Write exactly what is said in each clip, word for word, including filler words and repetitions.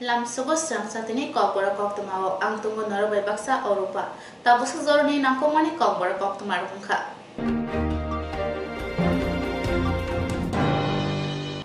Lamsogo srang satini kokborok koktwmao ang tongo norok bai baksa Oropa. Tabuk swk joroni nangkukmani kokborok koktwma rok wngkha.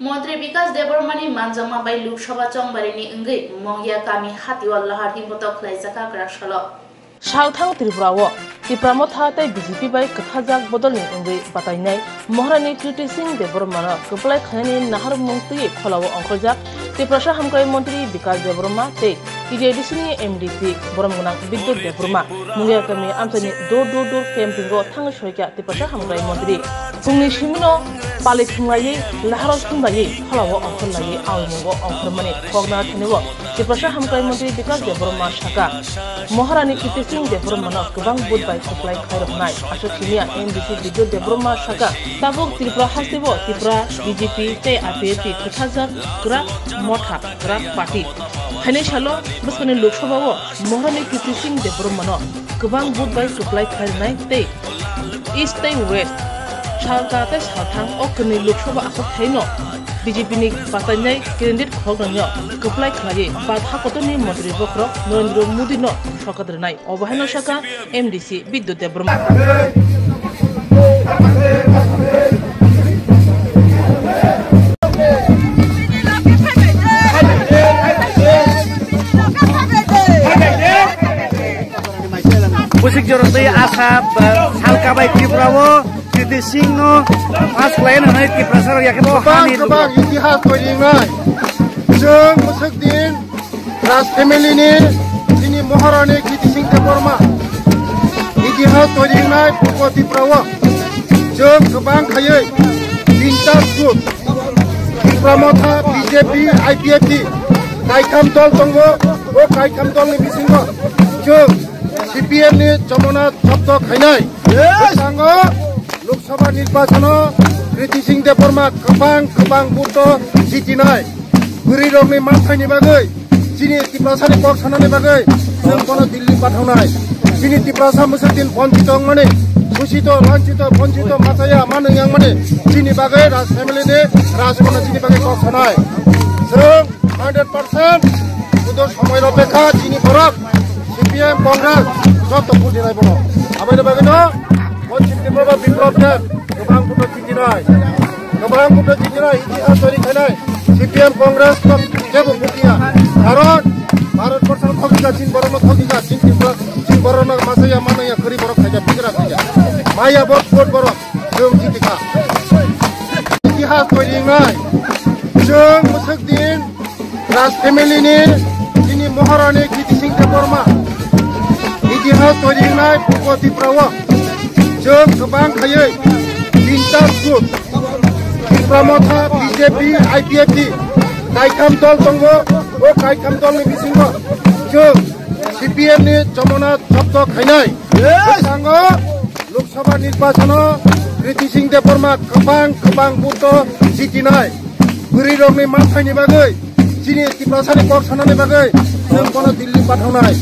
Montri Bikas Debbarmani manjakma bai Lok Sabha chongbarini wngwi Mongya kami hatio lahar himbotok khlaijak kwrak salo. Salthang Tripura o Tipra Motha tei B J P bai kwthajak bodolni wngwi batainai Maharani Kriti Singh Debbarmano kwplai khlainani naharmung twiwi kholao ongkhorjak Tiprasa Hamkrai Montri Bikas Debbarma tei T T I D C ni M D C borom gwnang Bidyut Debbarma. Mungya kami amchaini Door Door Door camping o thangwi soikha Tiprasa Hamkrai Montri. Phungni simino pali thwnglaiwi, laharo thwnglaiwi, phalao ongkhorlaiwi, awimungo ongkhormani khokna thani o Tiprasa Hamkrai Montri Bikas Debbarma saka, Maharani Kriti Singh Debbarmano kwbang vote bai kwplai khlairoknai. Aswk simiya M D C Bidyut Debbarma saka, tabuk Tripura hasteo Tripura B J P tei I P F T kwthajak kwrak motha, kwrak party. Haini salo bwskangni Lok Sabha o Maharani Kriti Singh Debbarmano kwbang vote bai kwplai khlairwnai tei East tei West, salka tei salthang o kwnwi Lok Sabha aswk thaino B J P ni batainai candidate khoroknwino kwplai khlaiwi bad hakotorni montri bokhorok Narendra Modi no sokat rwnai. Obo haino saka M D C Bidyut Debbarma. Bwswk jorok tei asa, ba, salka bai Tripura o Kriti Singh no pass khlai nai Tiprasa rok yakhe bo Kwbang hani kwbang itihas twi ringnai. Chwng bwswk din Raj family ni chini Maharani Kriti Singh Debbarma itihas twi ringnai Purbo Tripura o. Chwng kwbang khaiwi tinta sut Tipra Motha, B J P, I P F T kaitham dol tongo. O kaitham dol ni bisingo chwng C P M ni chomona jobto khainai. Yes. Bwskango Lok Sabha nirbachano Kriti Singh Debbarma kwbang kwbang vote o jitinai. Bwrwi rokni manthaini bagwi, chini Tiprasani kok sanani bagwi chwng bono Delhi pathaunai. Chini Tiprasa mwswk din bonchito wngmani, suchito, lanchito, bonchito, machaya, manwi wngmani chini bagwi Raj family ni Raj bono chini bagwi kok sanai. Chwng hundred percent kudo somoi rw bekha chini borok C P M, Congress joto buji nai bono. Aboni bagwi no Montri Debbarma Biplab Deb kwbang vote o jitinai. Kwbang vote o jitinai, itihas twi ri khainai. C P M, Congress to kebo bujiya. Karon Bharat borso no thokjak, chini borok no thokjak, chini Tripura, chini borok no machaya, manwi ya, kwrwi borok khaijak, bigra khaijak. Maya vote, vote borok. Chwng jitikha. Itihas twi ringnai. Chwng mwswk din Raj family ni chini Maharani Kriti Singh Debbarma itihas twi ringnai Purbo Tripura o. Chwng kwbang khaiwi tinta sut Tipra Motha, B J P, I P F T kaitham dol tongo. O kaitham dol ni bisingo chwng C P M ni chomona jobto khainai. Yes. Bwskango Lok Sabha nirbachano Kriti Singh Debbarma kwbang kwbang vote o jitinai. Bwrwi rokni manthaini bagwi, chini Tiprasani kok sanani bagwi chwng bono Delhi pathaunai.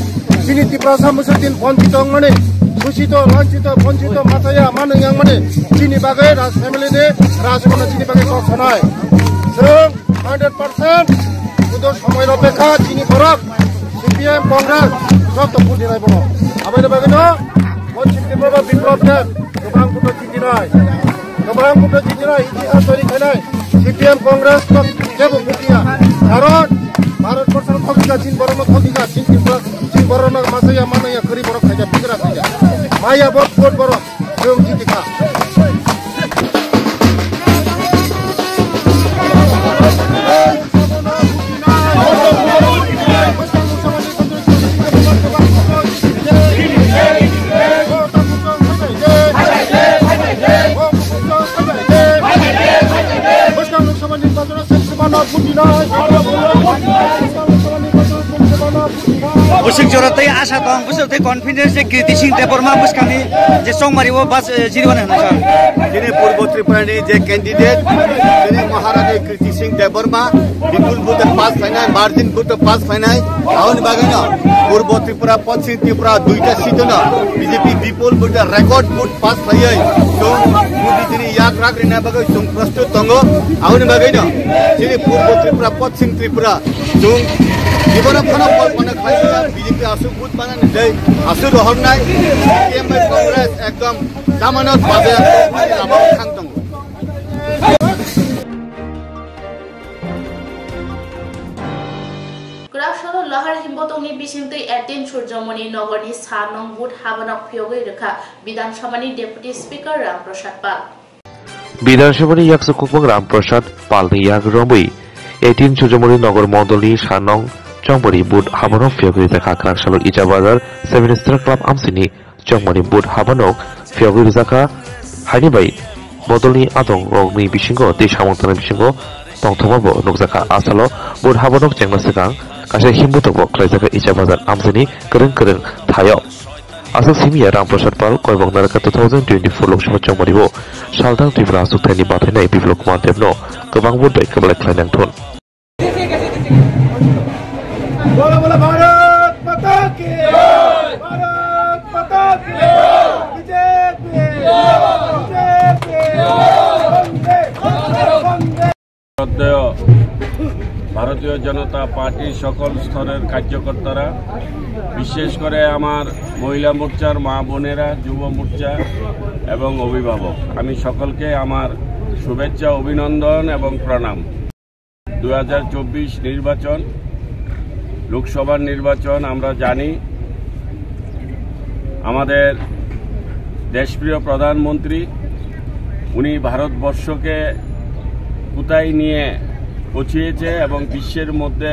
Chini Tiprasa mwswk din bonchito wngmani, suchito, lanchito, bonchito, machaya, manwi wngmani chini bagwi Raj family ni Raj bono chini bagwi kok sanai. Chwng hundred percent kudo somoi rw bekha chini borok C P M, Congress joto buji nai bono. Aboni bagwi no Montri Debbarma Biplab Deb kwbang vote o jitinai. Kwbang vote o jitinai, itihas twi ri khainai. C P M, Congress to kebo bujiya. Karon Bharat borso no thokjak, chini borok no thokjak, chini Tripura, chini borok no machaya, manwi ya, kwrwi borok khaijak, bigra khaijak. Maya vote, vote borok. Chwng jitikha. Sik jora tei asa tong, bwswk tei confidence je Kriti Singh Debbarma bwskangni je chongmari o bus, eh, jiri mani hwnwi sir. Chini Purbo Tripura ni je candidate, chini Maharani Kriti Singh Debbarma, bipul vote pass phainai, margin vote pass phainai, aboni bagwi no Purbo Tripura, Paschim Tripura duita seat no B J P bipul vote record vote pass phaiwi chwng Modi jini yak rak rina bagwi chwng prostut tongo, aboni bagwi no chini Purbo Tripura, Paschim Tripura, Chwng jibonw phano kolpona khlaimaya B J P aswk vote manani tei aswk rohornai C P M bai Congress ekdom damanot baje lama thang tongo. Kwraksalo Lahar Himbotongni bisingtwi eighteen Surjomoni Nogorni sa nong vote habanok phiyogwi rwkha Bidhan Sabhani Deputy Speaker Ram Prasad Pal. Bidhan Sabhani yakchu kokbang Ram Prasad Palni yak romwi eighteen Surjomoni Nogor Mondolni sa nong chongmari vote habanok phiyogwi rwkha. Kwraksalo Icha Bazar Seven Star Club amchini chongmari vote habanok phiyogwi rwjakha. Haini bai bodolni adong rokni bisingo tei samung tangnai bisingo tongthokma bo nukjakha. Asalo vote habanok chengna swkang kaisa himbutok bo khlaijakha Icha Bazar amchini kwrwng kwrwng thaio. Aswk simi ya Ram Prasad Pal koibok narwkha two thousand twenty-four Lok Sabha chongmari o salthang Tripura achukthai ni bathainai Biplab Kumar Deb no kwbang vote bai kwplai khlai nang thun. बोलो बोलो भारत माता की जय। भारत माता की जय। बीजेपी जिंदाबाद। बीजेपी जिंदाबाद। वंदे, वंदे, वंदे। শ্রদ্ধেয় ভারতীয় জনতা পার্টির সকল স্তরের কার্যকর্তারা, বিশেষ করে আমার মহিলা মোর্চার মা বোনেরা, যুব মোর্চা এবং অভিভাবক, আমি সকলকে আমার শুভেচ্ছা, অভিনন্দন এবং প্রণাম। দুই হাজার চব্বিশ নির্বাচন, লোকসভার নির্বাচন আমরা জানি। আমাদের দেশপ্রিয় প্রধানমন্ত্রী, উনি ভারতবর্ষকে কোথায় নিয়ে পৌঁছিয়েছে এবং বিশ্বের মধ্যে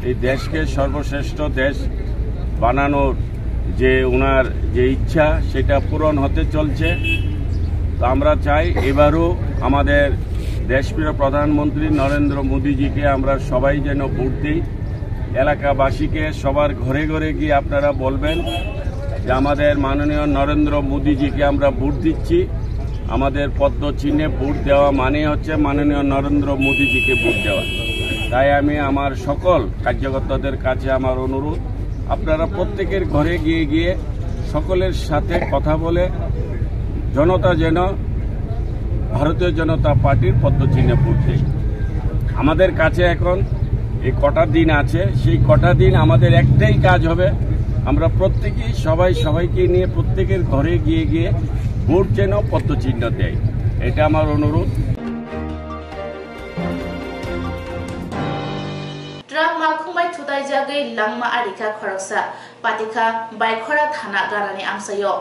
এই দেশকে সর্বশ্রেষ্ঠ দেশ বানানোর যে ওনার যে ইচ্ছা, সেটা পূরণ হতে চলছে। তো আমরা চাই এবারও আমাদের দেশপ্রিয় প্রধানমন্ত্রী নরেন্দ্র মোদীজিকে আমরা সবাই যেন ভোট দিই। এলাকাবাসীকে সবার ঘরে ঘরে গিয়ে আপনারা বলবেন যে আমাদের মাননীয় নরেন্দ্র মোদীজিকে আমরা ভোট দিচ্ছি। আমাদের পদ্ম চিহ্নে ভোট দেওয়া মানে হচ্ছে মাননীয় নরেন্দ্র মোদীজিকে ভোট দেওয়া। তাই আমি আমার সকল কার্যকর্তাদের কাছে আমার অনুরোধ, আপনারা প্রত্যেকের ঘরে গিয়ে গিয়ে সকলের সাথে কথা বলে জনতা যেন ভারতীয় জনতা পার্টির পদ্ম চিহ্নে ভোট দেয়। আমাদের কাছে এখন এই কটা দিন আছে, সেই কটা দিন আমাদের একটাই কাজ হবে, আমরা প্রত্যেকেই সবাই সবাইকে নিয়ে প্রত্যেকের ঘরে গিয়ে গিয়ে ভোট যেন পদ্ম চিহ্ন দেয়, এটা আমার অনুরোধ। Truck malkhung bai thutaijagwi langma arikha khoroksa, patikha Baikhora thana ganani amchaio.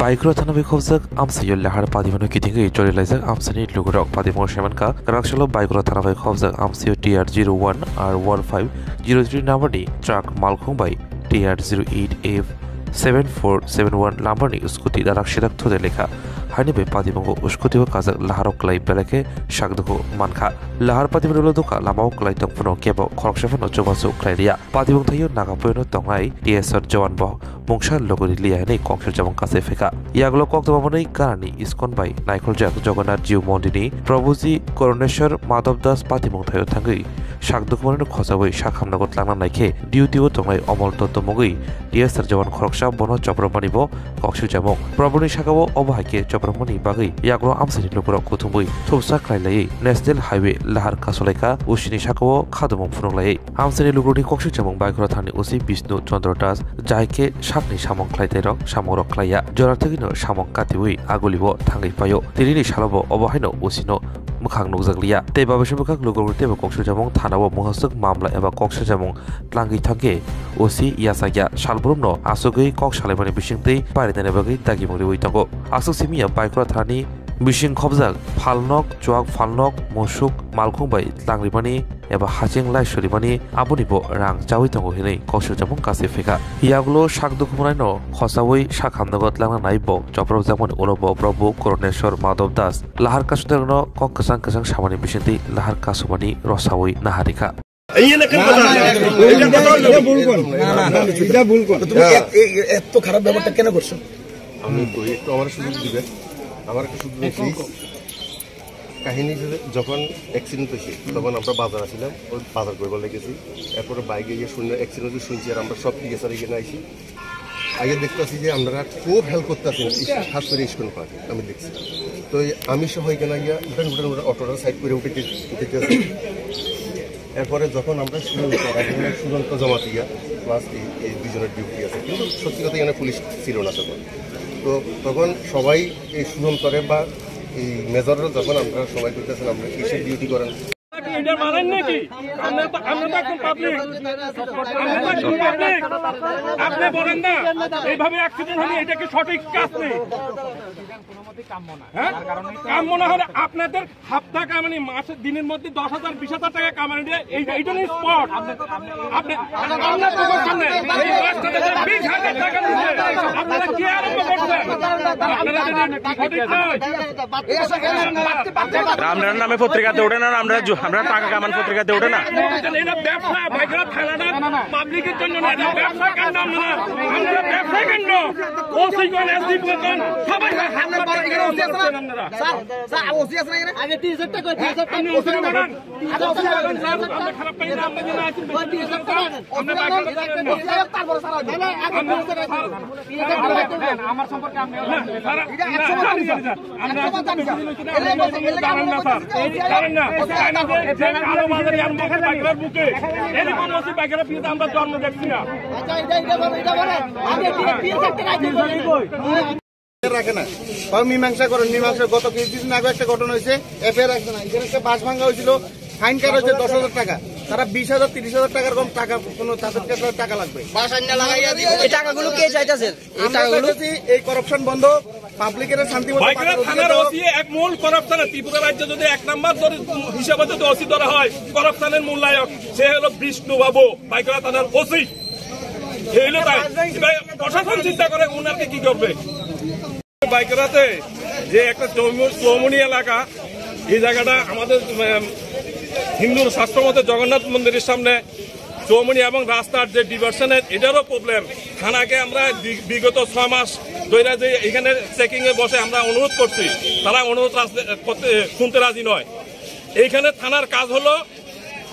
Baikhora thana bai khobjak amchaio Lahar patimano kitingwi choli laijak amchaini lukurok. Patimo semankha kwraksalo Baikhora thana bai khobjak amchaio T R zero one R one five zero three number ni truck malkhung bai T R zero eight F seven four seven one number ni scooty darak sidak thudai lekha. Haini bai patimungo scooty o kajak Lahar o kwlai belai khe sakdukhu mankha. Lahar patimani ulo dukha lama o kwlai tong phano kebo khoroksa phano chubachu khlai liya. Patimung thaio naga poino tongnai T S R jowan bo mungsa logori liya hinwi kok siljamung kasai phaikha. Yagulo kok tongma mwnwi Kanani Iskon bai naikholjak Jagannath Jiu Mondirni Prabhuji Koroneshwar Madhav Das patimung thaio thangwi sak dukhumanino khochaui sak hamnago tlangna naikhe duty o tongnai Omol Dotto mungwi T S R jowan khoroksa bono chopropmani bo kok siljamung. Prabhuni sakao obo hai khe chopropmani bagwi yagulo amchaini lukurok kuthumwi thupsa khlai laiwi National Highway Lahar kasulaikha, usini sakao khadumung phunuk laiwi. Amchaini lukurokni kok siljamung Baikhora thani O C Bishnu Chandra Das, jai khe sakni samung khlaitairok samungrok khlaiya. Jora thwgwino samung katiui agulio thangwi paio. Tinini salobo obo haino O C no mwkhang nukjakliya. Tei babaising bwkhak lukurokni teibo kok siljamung thanao mwkhaswk mamla eba kok siljamung tlangwi thangkhe O C yachakya. Salbrumno asugwi kok salaimani bisingtwi parinani bagwi dagimung riui tongo. Aswk simiya Baikhora thani bising khobjak phalnok, chuak phalnok, musuk, malkhung bai tlangrimani eba haching lai surimani aboni bo rang chaui tongo hinwi kok siljamung kasui phaikha. Yagulo sak dukhumanai no khochaui sak hamnago tlangna nai bo chopropjakmani ulo bo Prabhu Koroneshwar Madhav Das Lahar kasudakno kok kwchang kwchang samani bisingtwi Lahar kasumani rosaui naharikha. এই এলাকার কথা। না, না, এটা, এটা ভুল কোন? না, না, না, এটা ভুল কোন? তুমি এত, এ-, এ-, এত খারাপ ব্যবহারটা কেন করছো? আমি তো একটু আমার সুযোগ দিবেন, আমার একটা সুযোগ দিন, please। কাহিনী যে যখন অ্যাক্সিডেন্ট হয়েছে, তখন আমরা বাজার আছিলাম, ওই বাজার করবার লেগেছি। এরপরে বাইকে গিয়ে শুনে অ্যাক্সিডেন্ট হয়েছে শুনছি, আর আমরা সব টিকে স্যার এখানে আইছি। আগে দেখতেছি যে আমরা খুব হেল্প করতেছি, খাস করে ইস্কন পার্ক আমি দেখছি। তো এই আমি সহ এখানে গিয়া উঠেন, উঠেন, উঠেন, অটোটা সাইড করে উঠে, উঠে গেছে। এরপরে যখন আমরা শুনলাম, তখন সুজন তো জমাতিয়া, প্লাস এই, এই দুজনের ডিউটি আছে, কিন্তু সত্যি কথা এখানে পুলিশ ছিল না তখন। তো তখন সবাই এই সুজন করে বা এই মেজররা যখন আমরা সবাই করতেছেন, আমরা কিসের ডিউটি করেন? এটা মানেন নাকি? আমরা তো, আমরা তো এখন পাবলিক, আমরা তো এখন পাবলিক। আপনি বলেন না, এইভাবে অ্যাক্সিডেন্ট হলে এটা কি সঠিক কাজ নেই? হ্যাঁ? কাম মনে হয় আপনাদের হাপ্তা কামানি, মাসে, দিনের মধ্যে দশ হাজার, বিশ হাজার টাকা কামানি দিয়ে এইটা, এইটা নিয়ে স্পট। আপনি, আপনার দোকান সামনে এই পাঁচ হাজার, বিশ হাজার টাকা দিচ্ছে। আপনারা কি আরম্ভ করছেন? আপনারা যদি সঠিক নয়। রামরার নামে পত্রিকাতে ওঠে না, আমরা জু-, আমরা টাকা কামান পত্রিকাতে ওঠে না। এটা ব্যবসা, ভাইরা, থানাটা পাবলিকের জন্য না, এটা ব্যবসা কাণ্ড। আপনারা, আপনারা ব্যবসা কাণ্ড। ওসি কোন, এসডিপিও কোন, সবাই হাত পাততে এখানে ওসি আছে না? আপনারা। স্যার, স্যার, ওসি আছে না এখানে? আগে তিরিশ হাজার টাকা, তিরিশ হাজার টাকা। আপনি ওসি না, ম্যাডাম। আপনি ওসি না, ম্যাডাম। আমরা খারাপ পাই না, আমরা যেন আছি। ওই তিরিশ হাজার টাকা। আমরা বাইক আমরা, তারপরে স্যার, আগে। আমরা, স্যার, আমার সম্পর্কে আপনি না, স্যার, এটা একশো বার জানি, স্যার। আমরা একশো বার জানি, স্যার। জানেন না, স্যার। জানেন না। জানেন না যে, যে কালো বাজারি আর মুখে বাইকের বুকে এরকম ওসি বাইকের পিছে আমরা জন্ম দেখছি না। আচ্ছা, এটা, এটা বলো, এটা বলো। আগে দিয়ে, দিয়ে থাকতে রাখতে বলো। রাখে না। তাও মীমাংসা করেন, মীমাংসা। গত কিছুদিন আগে একটা ঘটনা হয়েছে, এফআইআর রাখছে না। এখানে একটা বাঁশ ভাঙা হয়েছিল, ফাইন কাটা হয়েছে দশ হাজার টাকা। তারা বিশ হাজার, তিরিশ হাজার টাকার কম টাকা, কোনো তাদের কাছে টাকা লাগবে। এই টাকাগুলো কে চাইতেছে? এই আমরা টাকাগুলো চাইতেছি এই করাপশন বন্ধ, পাবলিকের শান্তি মতো বাইকরা বাজার থানার অধিকার ওসি এক মূল করাপশন। ত্রিপুরা রাজ্য যদি এক নাম্বার ধরে হিসাবে যদি ওসি ধরা হয়, করাপশনের মূল নায়ক সে হলো বিষ্ণুবাবু, বাইকরা থানার ওসি। এই হলো তাই। এবার প্রশাসন চিন্তা করে ওনাকে কি করবে? বাইকরাতে যে একটা চৌমু-, চৌমুহনী এলাকা, এই জায়গাটা আমাদের, উম, হিন্দুর শাস্ত্র মতে জগন্নাথ মন্দিরের সামনে চৌমুহনী এবং রাস্তার যে ডিভারশনের, এটারও প্রবলেম। থানাকে আমরা বি-, বিগত ছয় মাস ধরে যে এখানে চেকিং এ বসে আমরা অনুরোধ করছি, তারা অনুরোধ রাজ-, করতে, শুনতে রাজি নয়। এইখানে থানার কাজ হলো,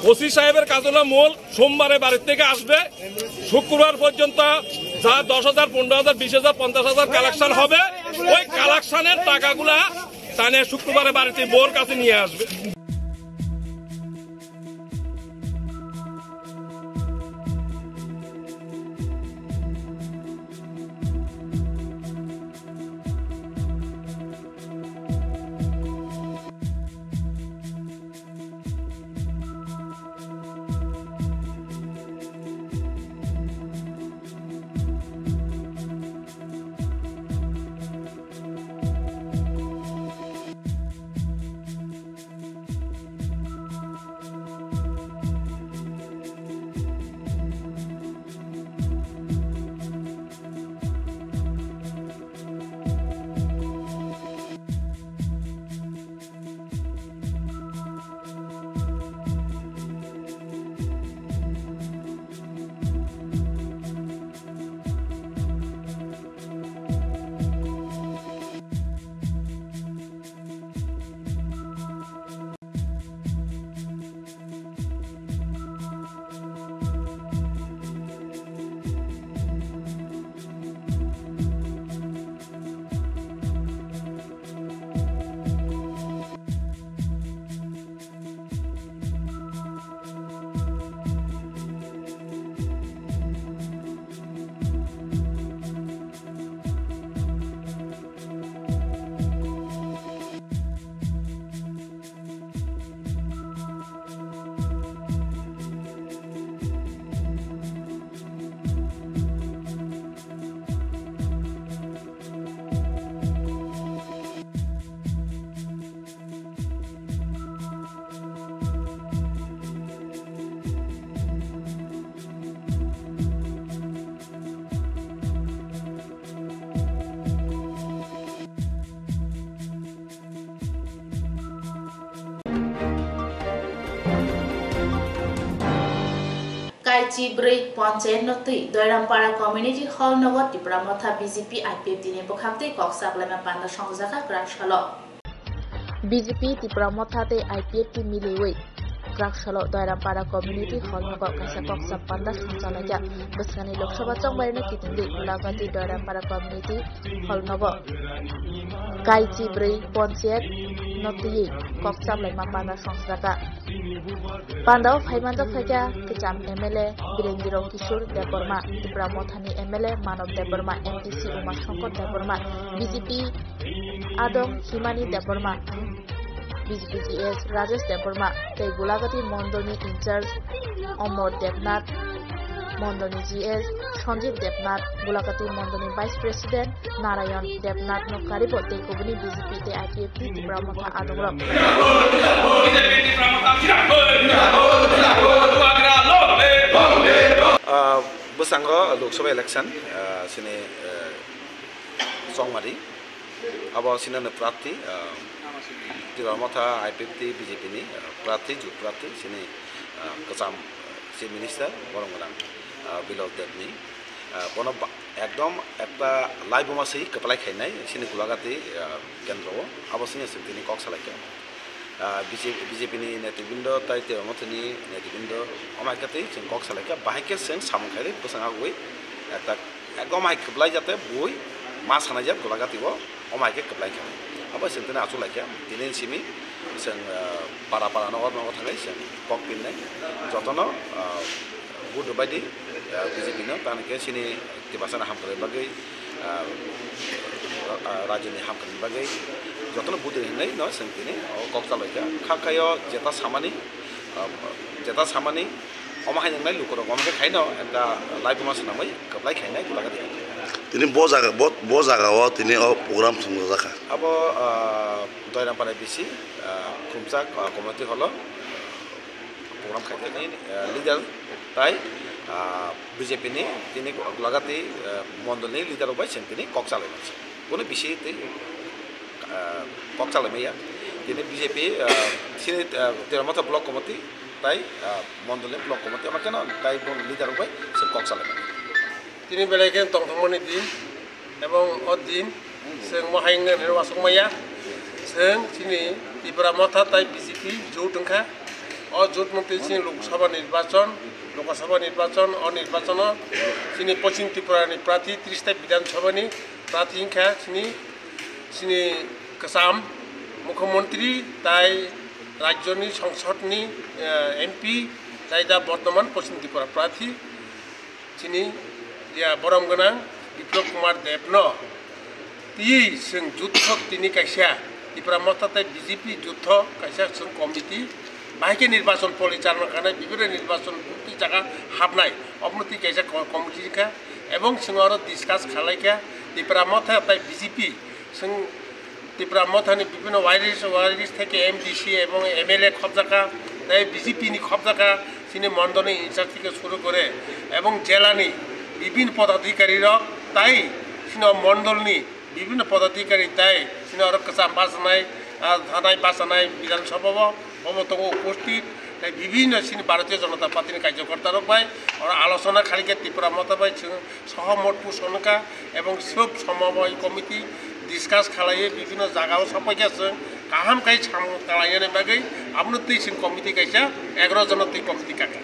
ওসি সাহেবের কাজ হলো মূল সোমবারে বাড়ির থেকে আসবে, শুক্রবার পর্যন্ত যা দশ হাজার, পনেরো হাজার, বিশ হাজার, পঞ্চাশ হাজার কালেকশন হবে, ওই কালেকশনের টাকাগুলা তাহলে শুক্রবারে বাড়িতে বউর কাছে নিয়ে আসবে। Kaichi bwrwi ponchayat no twi Doirampara Community Hall nogo Tipra Motha B J P I P F T ni bwkhak twi kok chaplaima panda songjakha kwrak salo. B J P Tipra Motha tei I P F T miliwi kwrak salo Doirampara Community Hall nogo kaisa kok chap panda songchalaijak. Bwskangni Lok Sabha chongbairino kitingwi Gulagati Doirampara Community Hall nogo Kaichi bwrwi ponchayat no twiwi kok chaplaima panda songchajak. Pandao phaimanjak phaikha kwcham M L A Birendra Kishore Debbarma, Tipra Mothani M L A Manob Debbarma, M D C Uma Shankar Debbarma, B J P Adong Himani Debbarma, B J P G S Rajesh Debbarma tei Gulagati Mondolni in-charge Omor Debnath, Mondolni G S Sanjeev Debnath, Gulagati Mondolni Vice President Narayan Debnath no karibo tei kubuni B J P tei I P F T Tipra Motha adongrok. Ah, bwskango Lok Sabha election, ah, sini, eh, chongmari. Abo sinano prarthi, ah, Tipra Motha I P F T B J P ni, ah, prarthi, jut prarthi, sini, ah, kwcham, ah, Chief Minister, borom gwnang, ah, Bilal Debni. Ah, bono ba-, ekdom ekta laibuma se kwplai khainai, sini Gulagati, ah, kendro o. Abo sini se tini kok salaikha. Ah, B J P, B J P ni netribindo tai Tipra Mothani netribindo, omo hai khe tei chwng kok salaikha, bahai khe chwng samung khairwi bwskango agwi ekta ekdom hai kwplai jate bui ma sanai jak Gulagati o, omo hai khe kwplai kha. Abo chwng tini achuk laikha, tini simi chwng, ah, para para nogo nogo thangwi chwng kok pinnai jotono, ah, vote rwbaidi, ah, B J P no, tamo khe chini Tiprasani hamkrai bagwi, ah, ah, rajyoni hamkrai bagwi jotono budri hinwi no chwng tini o kok chalaikha. Kha khaio jeta samani, ah, jeta samani omo hai wngnai lukurok omo khe khaino ekta laibuma swnamwi kwplai khainai Gulagati. Tini bo jaga, bo, bo jaga o tini o program thwngjajakha. Abo, ah, Doirampara B C, ah, Khumchak, ah, community hall o program khaikha ni, ah, leader tai, ah, B J P ni tini Gulagati, ah, mondol ni leader rok bai chwng tini kok chalai mani. Bono bisi tei, ah, kok chalai maya. Tini B J P, ah, sini, ah, Tipra Motha block committee tai, ah, mondol ni block committee omo kheno tai bo leader rok bai chwng kok chalai mani. Tini belai khe tongthokmani din, ebong o din chwng mohai wngna hinwi uansuk maya. Chwng chini Tipra Motha tai B J P jut wngkha. O jut mantwi chini Lok Sabha nirbachon, Lok Sabha nirbachon, o nirbachono chini Poschim Tripura ni prarthi, tris ta Bidhan Sabha ni prarthi wngkha chini, chini kwcham Mukhyamantri tai rajyoni Songsodni, eh, M P tai da bortoman Poschim Tripura prarthi. Chini, ya, borom gwnang Biplab Kumar Deb no twiwi chwng jutho tini kaisa Tipra Motha tei B J P jutho kaisa chwng committee, bahai khe nirbachon polichalna khanai, bibhinno nirbachon booth twi jaga habnai, obono twi kaisa ko-, committee wngkha, ebong chwng oro discuss khalaikha Tipra Motha tei B J P chwng Tipra Mothani bibhinno wairis, wairis theke M D C ebong M L A khobjakha, tei B J P ni khobjakha, chini mondolni incharge theke suru kore, ebong jelani bibhinno podadhikari rok, tai chini mondolni bibhinno podadhikari tai chini oro kwcham bachanai, ah, thanai bachanai Bidhan Sabha o, obo tongo upasthit, tei bibhinno chini Bharatiya Janata Party ni karyakarta rok bai oro alochona khalikhe Tipra Motha bai chwng Sohomot poson wngkha ebong sob somoboy committee discuss khalaiwi bibhinno jagao sopaikha chwng kaham khai samung talainani bagwi abono twi chwng committee kaisa egaroh jono twi committee kakha.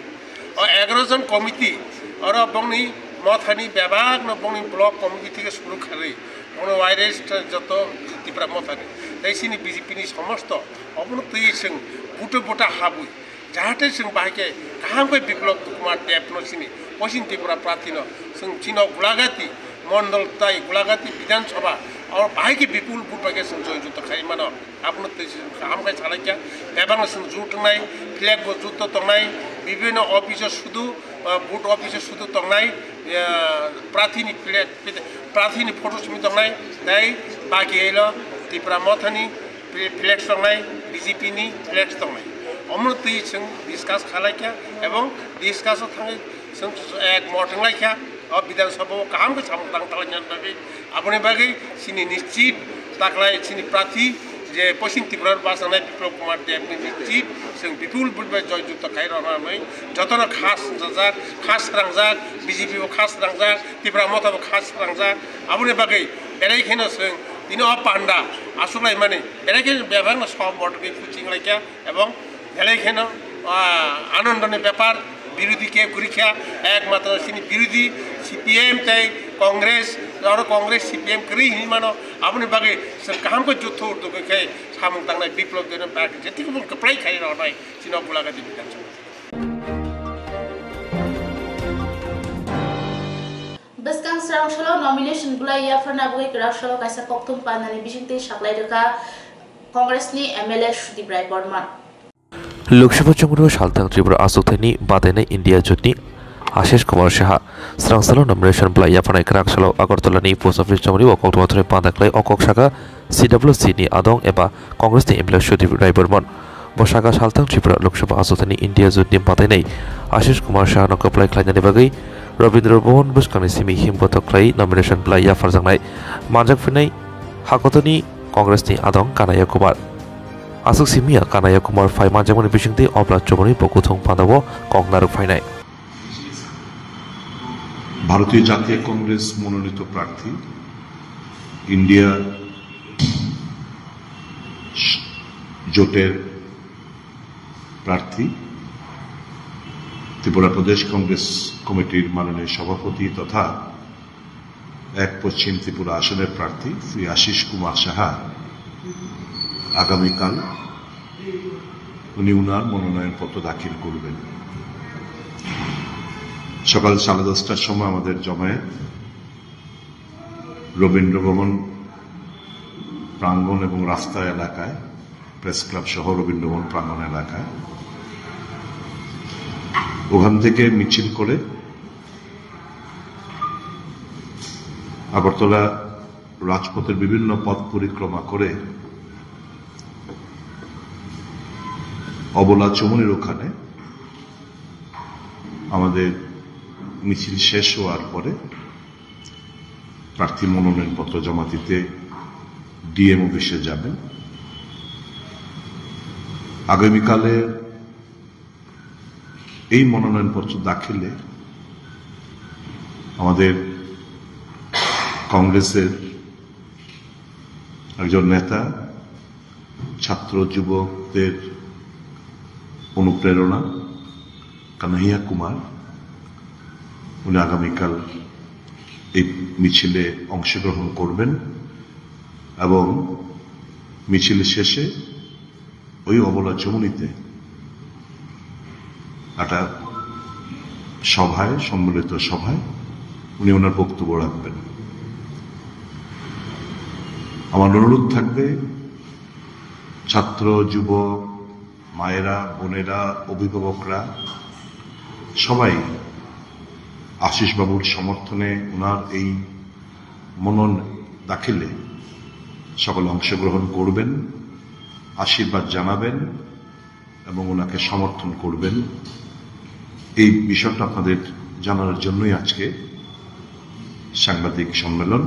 O egaroh jon committee oro bongni mothani bebakno bongni block committee theke suru kharwi bongni wairis joto Tipra mothani tei chini B J P ni somosto obono twi chwng buto buta habwi Jahate chwng bahai khe kaham khe Biplab Kumar Deb no chini Poschim Tripura prarthi no chwng chino Gulagati mondol tai Gulagati Bidhan Sabha oro bahai khe bipul vote bai khe chwng joy jutta khai mano. Abono twi chwng kaham khai salai kha. Bebak no chwng jut wngnai, flag bo jut tongnai, bibhinno office o sudu, ah, vote office o sudu tongnai, ah, prarthi ni flag, prarthi ni photo simi tongnai, tei baki elo Tipra mothani fle-, flex tongnai, B J P ni flex tongnai. Omono twi chwng discuss khalai kha ebong discuss o thangwi chwng ek mot wng lai kha. O Bidhan Sabha o kaham khe samung tang talai nani bagwi aboni bagwi chini nischit taklai chini prarthi Je Poschim Tripura bwskangnai Biplab Kumar Deb ni chief, chwng bipul bul bai joy jukto khai rwna hwnwi jotono kha swngjak, kha srangjak, B J P bo kha srangjak, Tipra Motha bo kha srangjak. Aboni bagwi belai kheno chwng tini o panda achuk laimani, belai kheno bebakno som vote rwgwi kuching laikha ebong belai kheno, ah, anondoni bepar, birodhi khe kwrwi kha, ekmatro chini birodhi C P M tei Congress, oro Congress C P M kwrwi hinwi mano, aboni bagwi chwng kaham khe jutho urdugwi khe samung tangnai Biplab Debno bagwi je tikubuno kwplai khai rwnai chini o Golagati Bidhan Sabha. Bwskang Srangsalo nomination bulai yapharna bagwi kwraksalo kaisa kokthum pandani bisingtwi saklai rwkha Congress ni M L A Sudip Rai Borman. Lok Sabha chongmani salthang Tripura achukthani badainai India jotni Ashish Kumar Saha. Srangsalo nomination bulai yapharnai kwraksalo Agartala ni post office chongmani o koktwma thani panda khlai o kok saka C W C ni adong eba Congress ni M L A Sudip Rai Borman. Bo saka salthang Tripura Lok Sabha achukthani India jotni badainai Ashish Kumar Saha no kwplai khlainani bagwi Rabindra Bhavan bwskangni simi himbotok khlai nomination bulai yapharjaknai manjak phinai hakotoni Congress ni adong Kanaya Kumar. Aswk simiya Kanaya Kumar phai manjakmani bisingtwi Obla Chowmani bo kuthung pandao kok narwk phainai. ভারতীয় জাতীয় কংগ্রেস মনোনীত প্রার্থী, ইন্ডিয়া জোটের প্রার্থী, ত্রিপুরা প্রদেশ কংগ্রেস কমিটির মাননীয় সভাপতি তথা এক পশ্চিম ত্রিপুরা আসনের প্রার্থী শ্রী আশিস কুমার সাহা আগামীকাল উনি উনার মনোনয়নপত্র দাখিল করবেন। সকাল সাড়ে দশটার সময় আমাদের জমায়েত রবীন্দ্র ভবন প্রাঙ্গণ এবং রাস্তা এলাকায়, প্রেস ক্লাব সহ রবীন্দ্র ভবন প্রাঙ্গণ এলাকায়। ওখান থেকে মিছিল করে আগরতলা রাজপথের বিভিন্ন পথ পরিক্রমা করে অবলা চৌমুহনীর ওখানে আমাদের মিছিল শেষ হওয়ার পরে প্রার্থী মনোনয়নপত্র জমা দিতে ডিএম অফিসে যাবেন। আগামীকালে এই মনোনয়নপত্র দাখিলে আমাদের কংগ্রেসের একজন নেতা, ছাত্র যুবকদের অনুপ্রেরণা কানাইয়া কুমার, উনি আগামীকাল এই মিছিলে অংশগ্রহণ করবেন এবং মিছিল শেষে ওই অবলা চৌমুহনীতে একটা সভায়, সম্মিলিত সভায় উনি ওনার বক্তব্য রাখবেন। আমার অনুরোধ থাকবে, ছাত্র, যুবক, মায়েরা, বোনেরা, অভিভাবকরা সবাই আশিস বাবুর সমর্থনে ওনার এই মনোনয়ন দাখিলে সকলে অংশগ্রহণ করবেন, আশীর্বাদ জানাবেন এবং ওনাকে সমর্থন করবেন। এই বিষয়টা আপনাদের জানানোর জন্যই আজকে সাংবাদিক সম্মেলন।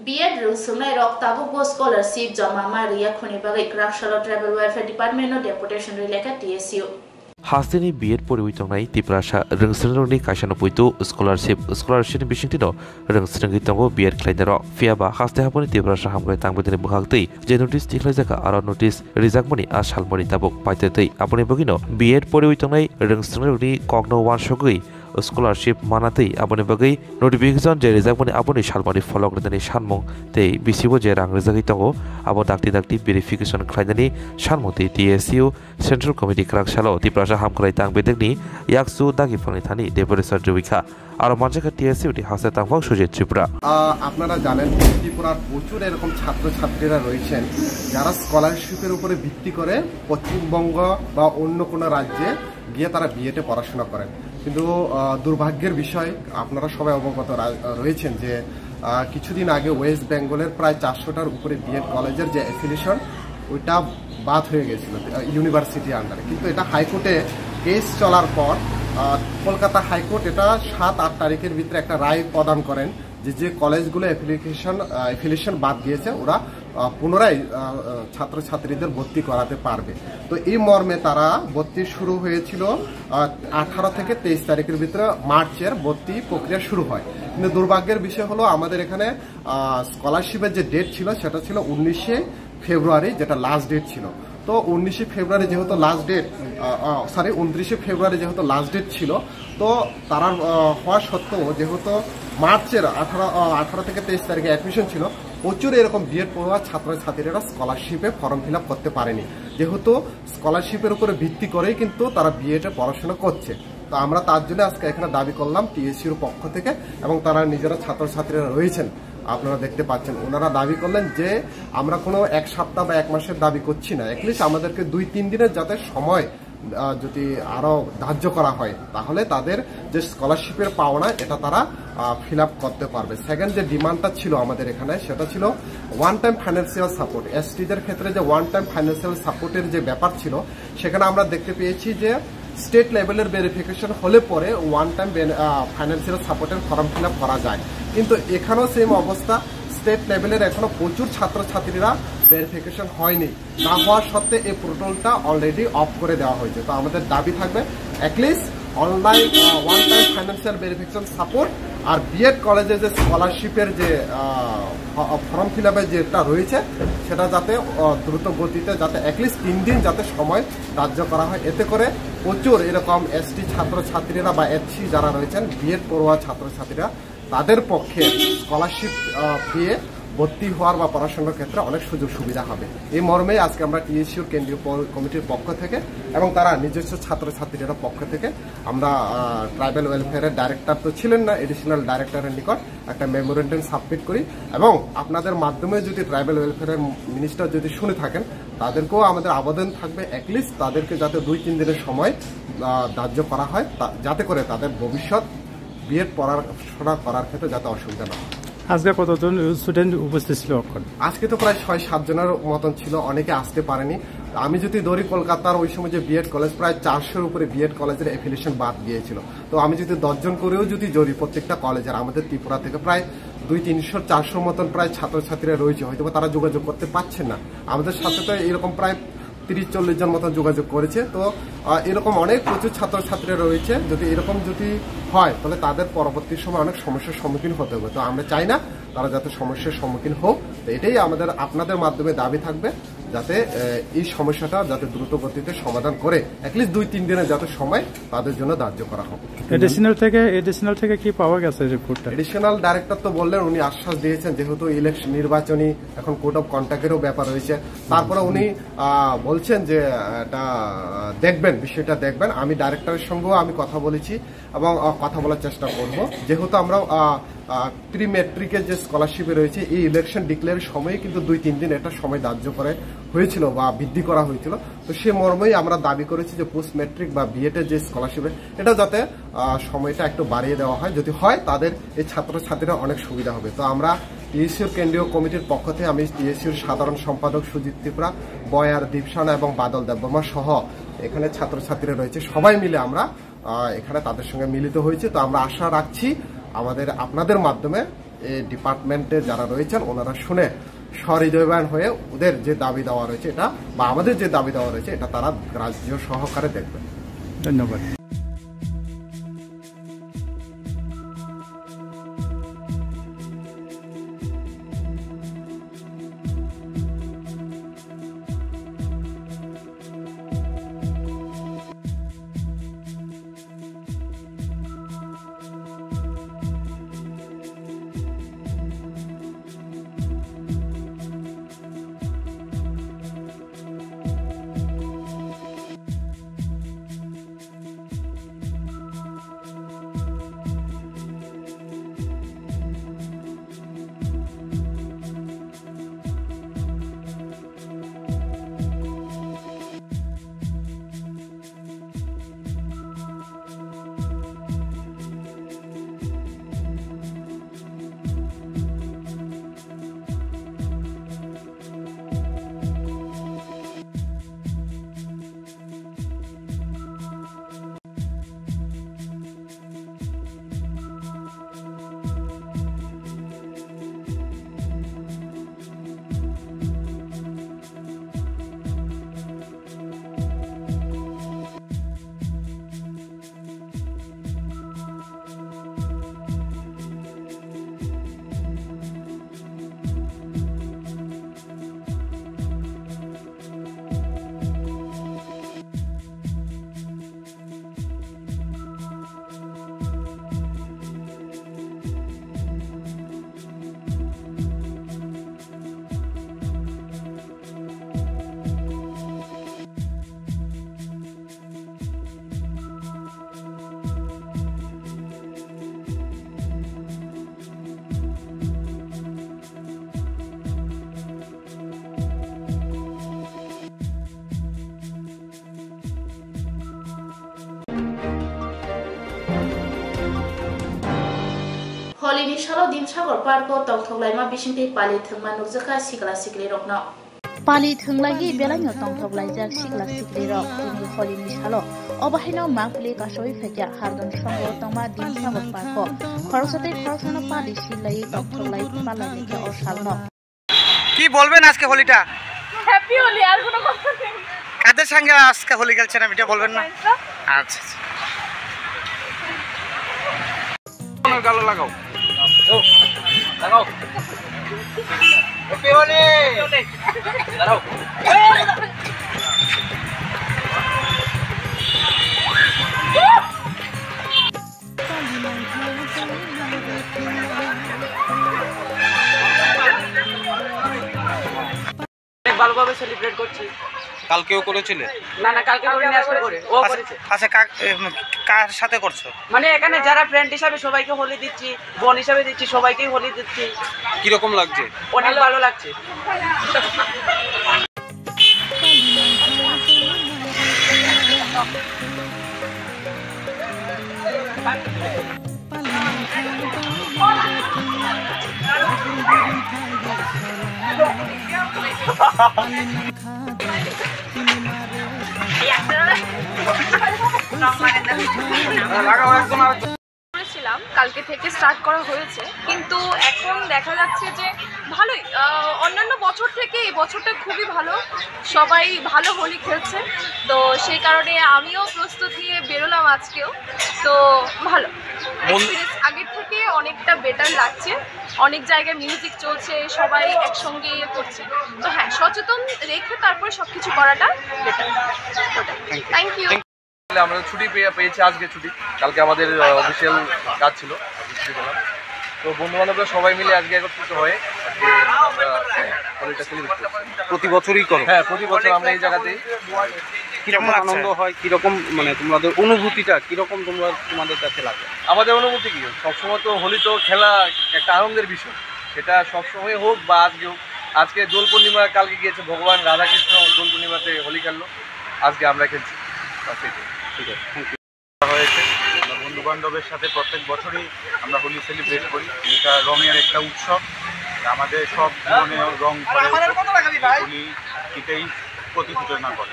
B Ed rwng swngnairok tabukbo scholarship joma ma rwya khoni bagwi Kwraksalo Tribal Welfare Department no deputation rwi lekha T S U. Hasteni B Ed poriwi tongnai Tiprasa rwng swrwngrokni kaisa no puitu scholarship, scholarship ni bisingtwi no rwng swrwngwi tongo B Ed khlainairok. Phiya ba haste haboni Tiprasa hamkrai tangbaidini bwkhaktwi je notice tikhlaijak, aro notice rijakmani a salmani tabuk paitotwi. Aboni bagwino B Ed poriwi tongnai rwng swrwngrokni kokno uansugwi scholarship manatwi, aboni bagwi notification je rijakmani aboni salmani pholok rinani sanmung tei bisibo je rang rijagwi tongo, abo dakti dakti verification khlainani sanmung tei T S U Central Committee kwraksalo Tiprasa hamkrai tang bedekni yakchu dagi phalni thani deputation rwikha. Aro manjakha T S U ni haste tangphang Sujit Tripura. আহ, আপনারা জানেন, ত্রিপুরার প্রচুর এরকম ছাত্রছাত্রীরা রয়েছেন, যারা স্কলারশিপের উপরে ভিত্তি করে পশ্চিমবঙ্গ বা অন্য কোনো রাজ্যে গিয়ে তারা বিএডে পড়াশোনা করেন। কিন্তু, আহ, দুর্ভাগ্যের বিষয়, আপনারা সবাই অবগত রা-, রয়েছেন যে, আহ, কিছুদিন আগে ওয়েস্ট বেঙ্গলের প্রায় চারশোটার উপরে বিএড কলেজের যে অ্যাফিলিয়েশন, ওইটা বাদ হয়ে গেছিল, আহ, ইউনিভার্সিটি আন্ডারে। কিন্তু এটা হাইকোর্টে কেস চলার পর, আহ, কলকাতা হাইকোর্ট এটা সাত আট তারিখের ভিতরে একটা রায় প্রদান করেন যে যে কলেজগুলো অ্যাফিলিয়েশন, আহ, অ্যাফিলিয়েশন বাদ দিয়েছে, ওরা, আহ, পুনরায়, আহ, আহ, ছাত্রছাত্রীদের ভর্তি করাতে পারবে। তো এই মর্মে তারা ভর্তি শুরু হয়েছিল, আহ, আঠারো থেকে তেইশ তারিখের ভিতরে মার্চের ভর্তি প্রক্রিয়া শুরু হয়। কিন্তু দুর্ভাগ্যের বিষয় হলো, আমাদের এখানে, আহ, স্কলারশিপের যে ডেট ছিল, সেটা ছিল উনিশে ফেব্রুয়ারি, যেটা লাস্ট ডেট ছিল। তো উনিশে ফেব্রুয়ারি যেহেতু লাস্ট ডেট, সরি, ঊনত্রিশে ফেব্রুয়ারি যেহেতু লাস্ট ডেট ছিল, তো তারা, আহ, হওয়া সত্ত্বেও যেহেতু মার্চের আঠারো, আহ, আঠারো থেকে তেইশ তারিখে অ্যাডমিশন ছিল, প্রচুর এরকম বিএড পড়ুয়া ছাত্রছাত্রীরা স্কলারশিপে ফর্ম ফিল আপ করতে পারেনি, যেহেতু স্কলারশিপের উপরে ভিত্তি করেই কিন্তু তারা বিএড এ পড়াশোনা করছে। তো আমরা তার জন্য আজকে এখানে দাবি করলাম টিএসইউর পক্ষ থেকে, এবং তারা নিজেরা ছাত্রছাত্রীরা রয়েছেন, আপনারা দেখতে পাচ্ছেন, ওনারা দাবি করলেন যে আমরা কোনো এক সপ্তাহ বা এক মাসের দাবি করছি না, অ্যাটলিস্ট আমাদেরকে দুই তিন দিনের যাতে সময়, আহ, যদি আরো ধার্য করা হয়, তাহলে তাদের যে স্কলারশিপের পাওনা, এটা তারা ফিল আপ করতে পারবে। সেকেন্ড যে ডিমান্ডটা ছিল আমাদের এখানে, সেটা ছিল ওয়ান টাইম ফাইন্যান্সিয়াল সাপোর্ট। এসটিদের ক্ষেত্রে যে ওয়ান টাইম ফাইন্যান্সিয়াল সাপোর্টের যে ব্যাপার ছিল, সেখানে আমরা দেখতে পেয়েছি যে স্টেট লেভেলের ভেরিফিকেশন হলে পরে ওয়ান টাইম ফাইন্যান্সিয়াল সাপোর্টের ফর্ম ফিল আপ করা যায়, কিন্তু এখানেও সেম অবস্থা। স্টেট লেভেলের এখনো প্রচুর ছাত্রছাত্রীরা ভেরিফিকেশন হয়নি, না হওয়ার সত্ত্বে এই পোর্টালটা অলরেডি অফ করে দেওয়া হয়েছে। তো আমাদের দাবি থাকবে, at least online one time financial verification support, আর বিএড কলেজে যে স্কলারশিপের যে, আহ, ফ-, ফর্ম ফিল আপের যেটা রয়েছে, সেটা যাতে, আহ, দ্রুত গতিতে, যাতে অ্যাটলিস্ট তিন দিন যাতে সময় ধার্য করা হয়, এতে করে প্রচুর এরকম এসটি ছাত্রছাত্রীরা বা এসসি যারা রয়েছেন, বিএড পড়ুয়া ছাত্রছাত্রীরা, তাদের পক্ষে স্কলারশিপ, আহ, পেয়ে ভর্তি হওয়ার বা পড়াশোনার ক্ষেত্রে অনেক সুযোগ সুবিধা হবে। এই মর্মেই আজকে আমরা টিএসইউর কেন্দ্রীয় প-, কমিটির পক্ষ থেকে এবং তারা নিজস্ব ছাত্রছাত্রীরা পক্ষ থেকে আমরা, আহ, ট্রাইবাল ওয়েলফেয়ারের ডাইরেক্টর তো ছিলেন না, এডিশনাল ডাইরেক্টরের নিকট একটা মেমোরেন্ডাম সাবমিট করি, এবং আপনাদের মাধ্যমে যদি ট্রাইবাল ওয়েলফেয়ারের মিনিস্টার যদি শুনে থাকেন, তাদেরকেও আমাদের আবেদন থাকবে, অ্যাটলিস্ট তাদেরকে যাতে দুই তিন দিনের সময়, আহ, ধার্য করা হয়, তা-, যাতে করে তাদের ভবিষ্যৎ বিএড পড়াশোনা করার ক্ষেত্রে যাতে অসুবিধা না হয়। আজকে কতজন স্টুডেন্ট উপস্থিত ছিল অখন? আজকে তো প্রায় ছয় সাত জনের মতন ছিল, অনেকে আসতে পারেনি। আমি যদি ধরি, কলকাতার ওই সময় যে বিএড কলেজ, প্রায় চারশোর উপরে বিএড কলেজের অ্যাফিলিয়েশন বাদ গিয়েছিল। তো আমি যদি দশ জন করেও যদি ধরি প্রত্যেকটা কলেজের, আমাদের ত্রিপুরা থেকে প্রায় দুই তিনশো চারশোর মতন প্রায় ছাত্রছাত্রীরা রয়েছে, হয়তো বা তারা যোগাযোগ করতে পারছে না। আমাদের সাথে তো এরকম প্রায় তিরিশ চল্লিশ জন মতন যোগাযোগ করেছে। তো, আহ, এরকম অনেক প্রচুর ছাত্রছাত্রীরা রয়েছে, যদি এরকম যদি হয়, তাহলে তাদের পরবর্তী সময় অনেক সমস্যার সম্মুখীন হতে হবে। তো আমরা চাই না তারা যাতে সমস্যার সম্মুখীন হোক। তো এটাই আমাদের, আপনাদের মাধ্যমে দাবি থাকবে, যাতে, আহ, এই সমস্যাটা যাতে দ্রুত গতিতে সমাধান করে, অ্যাটলিস্ট দুই তিন দিনের যাতে সময় তাদের জন্য ধার্য করা হোক। এডিশনাল থেকে, এডিশনাল থেকে কি পাওয়া গেছে রিপোর্টটা? এডিশনাল ডাইরেক্টর তো বললেন, উনি আশ্বাস দিয়েছেন, যেহেতু ইলেকশন, নির্বাচনী এখন কোড অফ কন্ডাক্টেরও ব্যাপার রয়েছে, তারপরে উনি, আহ, বলছেন যে, আহ, এটা, আহ, দেখবেন, বিষয়টা দেখবেন। আমি ডাইরেক্টরের সঙ্গেও আমি কথা বলেছি এবং, আহ, কথা বলার চেষ্টা করব। যেহেতু আমরা, আহ, আহ, প্রি ম্যাট্রিকের যে স্কলারশিপে রয়েছে, এই ইলেকশন ডিক্লেয়ারের সময়ে কিন্তু দুই তিন দিন একটা সময় ধার্য করে হয়েছিল বা বৃদ্ধি করা হয়েছিল। তো সে মর্মেই আমরা দাবি করেছি যে পোস্ট ম্যাট্রিক বা বিএড এর যে স্কলারশিপে, এটা যাতে, আহ, সময়টা একটু বাড়িয়ে দেওয়া হয়। যদি হয়, তাদের এই ছাত্রছাত্রীরা অনেক সুবিধা হবে। তো আমরা টিএসইউর কেন্দ্রীয় কমিটির পক্ষ থেকে, আমি টিএসইউর সাধারণ সম্পাদক সুজিত ত্রিপুরা, বয়ার দীপসানা এবং বাদল দেববর্মা সহ এখানে ছাত্রছাত্রীরা রয়েছে, সবাই মিলে আমরা, আহ, এখানে তাদের সঙ্গে মিলিত হয়েছি। তো আমরা আশা রাখছি, আমাদের, আপনাদের মাধ্যমে এই ডিপার্টমেন্টে যারা রয়েছেন, ওনারা শুনে সহৃদয়বান হয়ে ওদের যে দাবি দাওয়া রয়েছে এটা, বা আমাদের যে দাবি দাওয়া রয়েছে এটা, তারা গ্রাহ্য সহকারে দেখবেন। ধন্যবাদ। Salo Dimsagor Park o tongthok laima bisingtwi pali thwngma nukjakha sikla siklirokno. Pali thwnglaiwi belaino tongthok laijak sikla siklirok tini holini salo. Obo haino mangpili kasawi phaikha Hardon songo tongma Dimsagor Park o. Khoroksa tei khoroksano pali silaiwi tongthok lai palaikha o salno. কি বলবেন আজকে হোলিটা? হ্যাপি হোলি, আর কোনো কথা নেই। কাদের সঙ্গে আজকে হোলি খেলছেন, আপনি এটা বলবেন না? আচ্ছা, আচ্ছা। গালো লাগাও। ও, লাগাও। হ্যাপি হোলি। দাঁড়াও। অনেক ভালোভাবে সেলিব্রেট করছি। কালকেও করেছিলে? না, না, কালকে করিনি, আজকে করে। ও আচ্ছা, করেছে। আচ্ছা, কাক-, এম, কার সাথে করছো? মানে এখানে যারা ফ্রেন্ড হিসাবে সবাইকে হোলি দিচ্ছি, বোন হিসাবে দিচ্ছি, সবাইকেই হোলি দিচ্ছি। কিরকম লাগছে? অনেক ভালো লাগছে। করেছিলাম, কালকে থেকে স্টার্ট করা হয়েছে, কিন্তু এখন দেখা যাচ্ছে যে ভালোই, আহ, অন্যান্য বছর থেকে এই বছরটা খুবই ভালো, সবাই ভালো হোলি খেলছে। তো সেই কারণে আমিও প্রস্তুত নিয়ে বেরোলাম আজকেও। তো ভালো মন- এক্সপিরিয়েন্স আগের থেকে অনেকটা বেটার লাগছে। অনেক জায়গায় মিউজিক চলছে, সবাই একসঙ্গে ইয়ে করছে। তো হ্যাঁ, সচেতন রেখে তারপরে সবকিছু করাটা বেটার। Thank you. আমরা ছুটি পেয়ে, পেয়েছি আজকে ছুটি, কালকে আমাদের, আহ, অফিসিয়াল কাজ ছিল, আজকে ছুটি পেলাম। তো বন্ধু বান্ধবরা সবাই মিলে আজকে একত্রিত হয়ে আজকে আমরা হোলিটা সেলিব্রেট করছি। প্রতি বছরই করো? হ্যাঁ, প্রতি বছর আমরা এই জায়গাতেই। কিরকম লাগছে? আনন্দ হয়, কিরকম, মানে, তোমাদের অনুভূতিটা কিরকম তোমরা, তোমাদের কাছে লাগে? আমাদের অনুভূতি কি? সবসময় তো হোলি তো খেলা একটা আনন্দের বিষয়, সেটা সবসময় হোক বা আজকে হোক। আজকে দোল পূর্ণিমা, কালকে গিয়েছে ভগবান রাধাকৃষ্ণ দোল পূর্ণিমাতে হোলি খেললো, আজকে আমরা খেলছি। বাস, এটাই। ঠিক আছে, থ্যাংক ইউ। হয়েছে। আমরা বন্ধু বান্ধবের সাথে প্রত্যেক বছরই আমরা হোলি সেলিব্রেট করি। এটা রঙের একটা উৎসব। আমাদের সব জীবনে রং ভরে ওঠে। এই হোলি এটাই প্রতিসূচনা করে।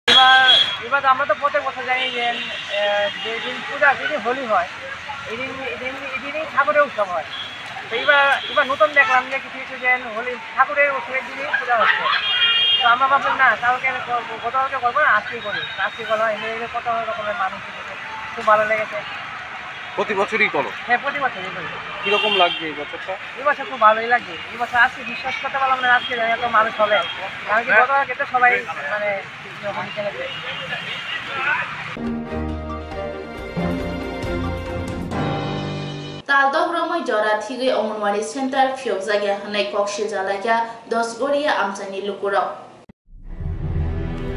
এবার, এবার তো আমরা তো প্রত্যেক বছর জানি যে, আহ, যেদিন পূজা, যেদিন হোলি হয়, এদিন, এদিন, এদিনই ঠাকুরের উৎসব হয়। তো এবার, এবার নতুন দেখলাম যে কিছু কিছু যে হোলি ঠাকুরের উৎসবের দিনই পূজা হচ্ছে। তো আমরা ভাবলাম, "না, কালকে করবো, গতকালকে করবো না, আজকেই করি।" তো আজকে করলাম, এখানে এসে কত রকমের মানুষ এসেছে, খুব ভালো লেগেছে। প্রতি বছরই করো? হ্যাঁ, প্রতি বছরই করি। কিরকম লাগছে এই বছরটা? এই বছর খুব ভালোই লাগছে। এই বছর আজকে বিশ্বাস করতে পারলাম না, আজকে এত মানুষ হবে। কারণ কি, হ্যাঁ। গতকালকে তো সবাই, মানে, Taldok romwi jora thigwi Anganwadi center phiyokjakya hwnwi kok siljalaikha Dosgoria amchaini lukurok.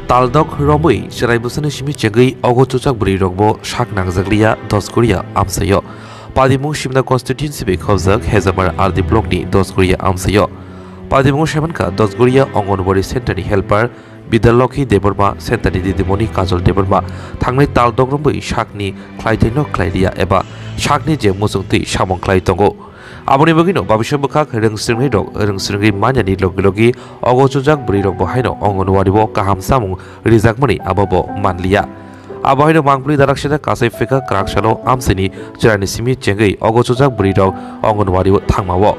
Taldok romwi chwrai bwsani simi chengwi ogo chuchak bwrwi rokbo sak nangjakliya Dosgoria amchaio. Padimung Simna constituency bai khobjak Hejamara R D block ni Dosgoria amchaio. Padimung saimankha Dosgoria Anganwadi center ni helper Bidyalokhi Debbarma, center ni didimoni Kajol Debbarma thangnai Taldok romwi sakni khlaithaino khlailiya eba sakni je muchungtwi samung khlai tongo. Aboni bagwino babisa bwkhak rwngsrwngnairok rwngsrwngwi manyani logi logi ogo chujak bwrwirokbo haino Anganwadi o kaham chamung rijakmani abobo manliya. Abo haino mangpili darak sida kasai phika kwrak salo amchaini chwraini simi chengwi ogo chujak bwrwirok Anganwadi o thangmao.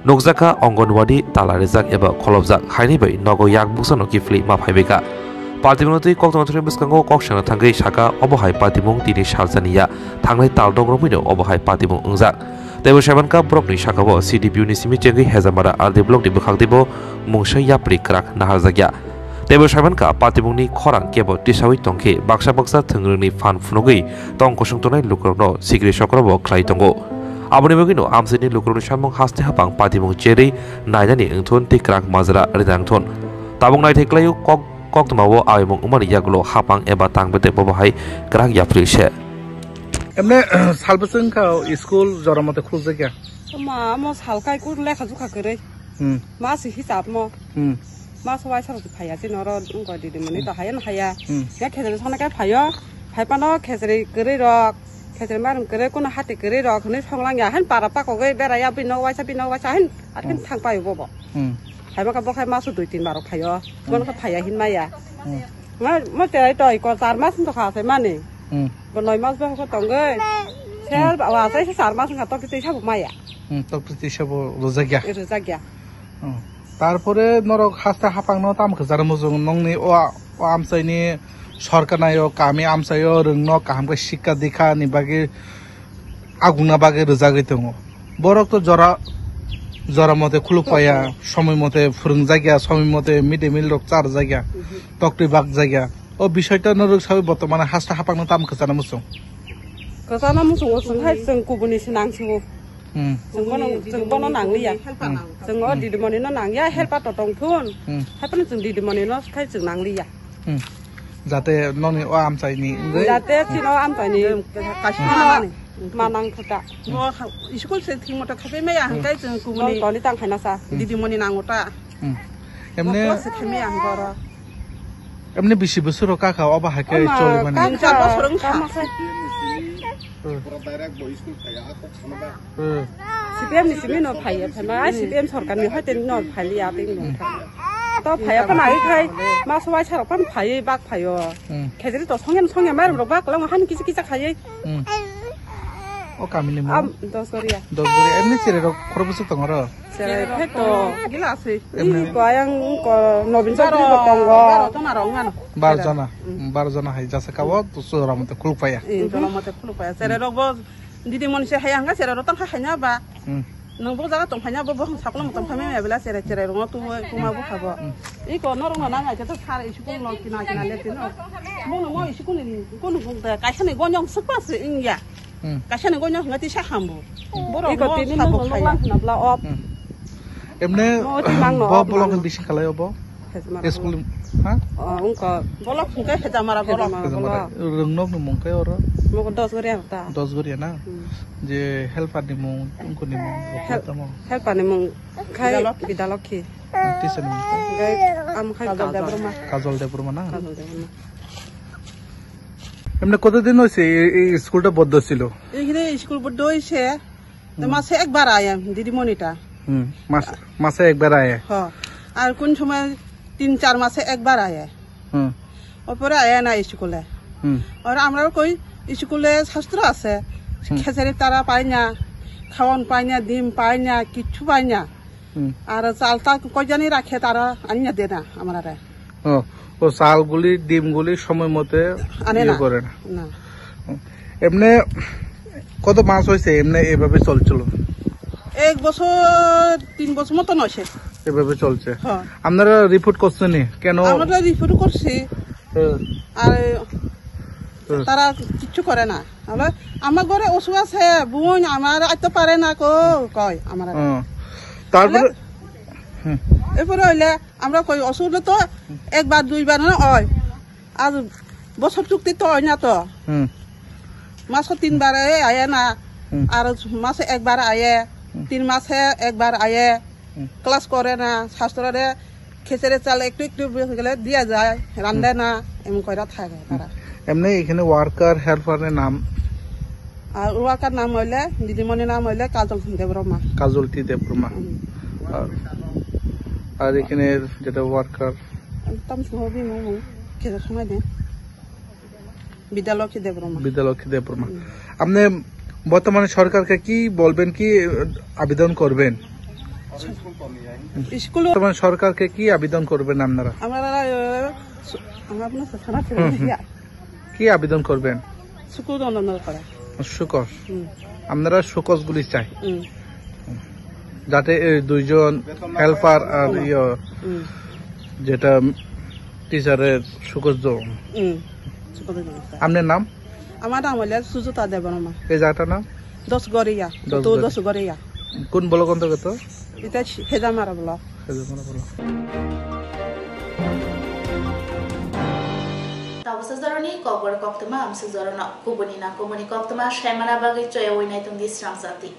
Nukjakha Anganwadi tala rijak eba kholopjak haini bai nogo yak buksano kiphilwi ma phaibaikha. Patimungno twi koktwma thwngwi bwskango kok sana thangwi sakha, obo hai patimung tini saljaniya, thangnai Taldok romwino obo hai patimung wngjak. Teibo saimankha borokni sakao C D P O ni simi chengwi Hejamara R D block ni bwkhak teibo mungsa yapri kwrak naharjakya. Teibo saimankha patimungni khorang kebo tisawi tongkhe baksa baksa thwngrwngni phan phunugwi tong kosong tongnai lukurokno sikri sokrobo khlai tongo. Aboni bagwino amchaini lukurokni samung haste hapang patimung cherwi nainani wngthun tei kwrak majra rina wngthun. Tabuk naithai khlaio kok koktwmao aimung wngmani yagulo hapang eba tang bedek bobo hai kwrak yapri se. Emne salbwswk wngkha school jora mate khuljakya? Oma, amo salkai kuk lekha jukha kwrwi. Hmm. Ma se hisab mo. Hmm. Ma se waisa rok phaiya chini oro wngkha didi mani to haya na haya. Hmm. Ya khejri sona kai phaio. Phai pano khejri kwrwi rok, khejri marum kwrwi, kuno hati kwrwi rok hwnwi songlang ya. Hen para pakogwi bera ya bino waisa bino waisa hen atkin Hmm. thang paio bobo. Hmm. Hai baka bokhai masu dui tin barok phaio. Hmm. Mon kha phaiya hin maya. Hmm. Ma mo terai toi ko char mas to kha sai mani. Hmm. Bo noi mas bo ko tongoi. Sel Hmm. ba wa sai char mas nga to kiti sabu maya. Hmm, to kiti sabu rujak ya. Rujak ya. Hmm. Tarpore norok haste hapang no tam khajara mujung nongni o, o amchai ni sorkar nayo kami amchai o rwng no kaham khe sikha dikha ni bagwi agungna bagwi rwjagwi tongo. Borok to jora, jora mote khuluk paiya, somoi mote phwrwngjakya, somoi mote mid day meal rok charjakya, Mhm. toktwi bakjakya. O bisoi to norok sawi bortomane haste hapang no tam kwchana muchung. Kwchana muchung o chwng hai chwng kubuni se nang siwo. Hmm. Chwng bono, chwng bono nangliya. Hmm. Chwng o Hmm. didimoni no nangya, helper to tongthun. Hmm. Hai phano chwng didimoni no khai chwng nangliya. Hmm. Jate noni o amchai ni wngwi. Jate chini o amchai ni Kaisa manani. Manang khuta. Mo ha-, school se thing moto khape maya hangkai chwng kubuni. Toni tang khaina sa. Hmm. Didimoni nango ta. Hmm. Emne Mo class se thame ang goro. Emne bisi bosoro kaka oba hake Ama choli mani. Kam Tin char bosor wngkha. Kama sai. Hmm. Hmm. C P M ni simi no phaiya, phaima ai C P M sorkar ni hoite no phailiya tei no. To phaiya pa nai khai, ma swai sarok pan phaiwi bak phaio. Hmm. Khejri to songen songen mairum rok bak lang han kisa kisa khaiwi. Hmm. O kami ni mo? Am, dos goria. Dos goria. Emni chere rok khoro bwswk tongo ro? Chere khai to. Gila ase. Emni. Ih, ko ayang ko nobin chakri bo tongo. Baro jona rok ngano. Baro jona. Hmm. Hmm, baro jona hai jasa kawo to sura mate khuluk paya. Eh, jona mate khuluk paya. Chere rok bo Didi moni se haya hwnka cherai rok tang kha khaina ba. Hmm. Nwng bo jaga tong khaina bo, bo sakno tong khaima ya bela cherai cherai rok tu kuma bo khabo. Hmm. Iko norok no nang ai khe to sar school no kina kina le tino. Mo no mo school ni ko no bung ta kaisa ni gonyong sukpa se ingya. Hmm. Kaisa ni gonyong hwnga tisa hambo. Hmm. Borok iko mo tini sabo mo khaya. Lang na bla op. Hmm. Emne mo ti mang no bo op blok mang. Bising kalai obo. Hejamara school, ha? Oh, wngkha. Bolok hwnkhe Hejamara bolok. Hejamara. Hejamara. Rwngnokni mung khe oro? Moko dos goria ta. Dos goria na? Hmm. Je helper ni mung, wngkha ni mung, Hel-, rokha tamo? Helper ni mung khai Bidalokhi. Bidalokhi. Teacher ni mung khe? Hwnkhe am khai Kajol Kajol. Debbarma. Kajol Debbarma na? Kajol Debbarma. এমনি কতদিন হয়েছে এই, এই স্কুলটা বন্ধ ছিল? এখানে স্কুল বন্ধ হয়েছে তো হুম। মাসে একবার আয় দিদিমণিটা। হুম, মাস-, মাসে একবার আয়? হ। আর কোন সময় তিন চার মাসে একবার আয়। হুম। ওপরে আয় না স্কুলে। হুম। আর আমরাও কই স্কুলে ছাত্র আছে, হুম। খেসারি তারা পায় না, খাওয়ান পায় না, ডিম পায় না, কিচ্ছু পায় না। হুম। আর চালটা কই জানি রাখে, তারা আনিয়া দেয় না আমরারে। ও, ও চালগুলি, ডিমগুলি সময় মতে আনে ইয়ে না। করে না। না। হুম। এমনি কত মাস হয়েছে এমনি এভাবে চলছিল? এক বছর, তিন বছর মতন হয়েছে। এভাবে চলছে? হ্যাঁ। আপনারা রিপোর্ট করছেন নি? কেন? আমরা রিপোর্ট করছি। হুম। আর হুম। তারা কিচ্ছু করে না। আমরা, আমার ঘরে অসুখ আছে, বোন আমার আইতে পারে না কো, কয় আমার। হুম। তারপরে? হলে হুম। এরপরে হইলে আমরা কই অসুখ তো একবার দুইবার না হয়, আর বছর চুক্তি তো হয় না তো। হুম। মাসে তিনবার এ আয় না, হুম। আর মাসে একবার আয়, হুম। তিন মাসে একবার আয়। হুম। ক্লাস করে না, ছাত্ররে খেসারি চাল একটু একটু বেশি গেলে দিয়া যায়, রান্ধে হুম। না, এমন করে থাকে তারা। এমনি এখানে ওয়ার্কার, হেল্পারের নাম? আর ওয়ার্কার নাম হইলে, দিদিমণির নাম হইলে কাজল দেববর্মা। কাজলটি দেববর্মা। হুম। আর, আর এখানে যেটা ওয়ার্কার? একদম সবই মু, মু, খেতে সময় দেয়। বিদ্যালক্ষ্মী দেববর্মা। বিদ্যালক্ষ্মী দেববর্মা। হুম। আপনি বর্তমানে সরকারকে কি বলবেন, কি আবেদন করবেন? স্কুল বর্তমান সরকারকে কি আবেদন করবেন আপনারা? আমরা, এ, আমরা আপনার থানা হুম, হুম। কি আবেদন করবেন? স্কুল বন্ধ করে। শোকজ। হুম। আপনারা শোকজগুলি চাই। হুম। যাতে এই দুইজন হেল্পার আর হুম। ইয়ে হুম। যেটা টিচারের শোকজ জমা। হুম। শোকজ জমা। আপনার নাম? আমার নাম হইলে সুজাতা দেববর্মা। এই জায়গাটার নাম? দশ গড়িয়া, দশ তো গড়িয়া। দশ গড়িয়া। কোন ব্লক অন্তর্গত? এটা ছি-, Hezamara block. Hezamara block. Tabuksa joroni kokborok koktwma amsuk jorano kubuni na kubuni koktwma saimana bagwi choya winai tongdi srang jati.